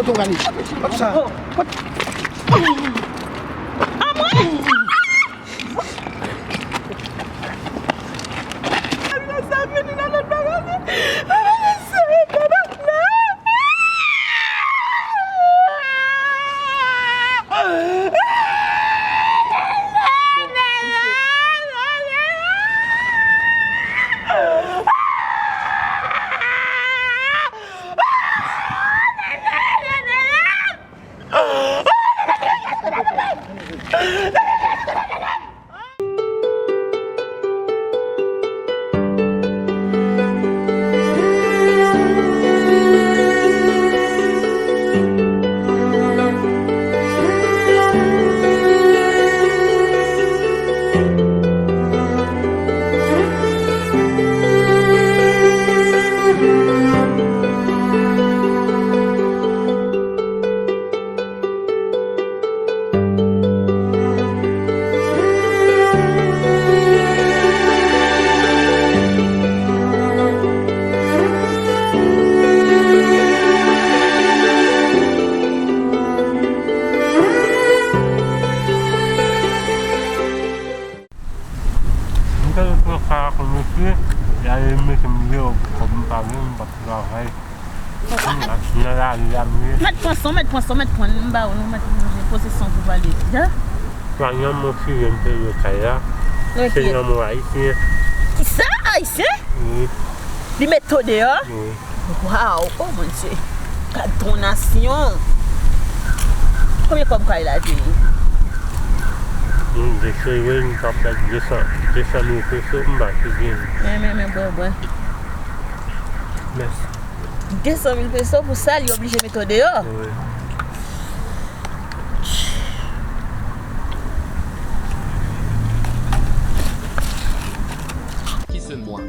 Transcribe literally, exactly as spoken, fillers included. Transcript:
Kote w prale? Kot sa? Kot? Anmwey! M te pran sa a kon mesye, y ale mete m deyò, kòb m pa gen, m p ap travay. M nan lari a m ye. Mèt pran san, mèt pran san, mèt pran, m ba ou, nou mèt poze san pou pale. Ja? Sa yon moun siryen m te lwe kay la. Se yon moun ayisyen. Kisa? Ayisyen? Wi. Li mete w deyò? Wi. Waw, oh mon Dieu. Gad ton nasyon. Konbyen kòb kay la te ye? Moun de sere, m t ap bay de san, de san mil peso, m pa te gen. Men, men, men, bwè, bwè. Mèsi. De san mil peso pou sa, li oblije mete w deyò? Wi. Ki se mwa?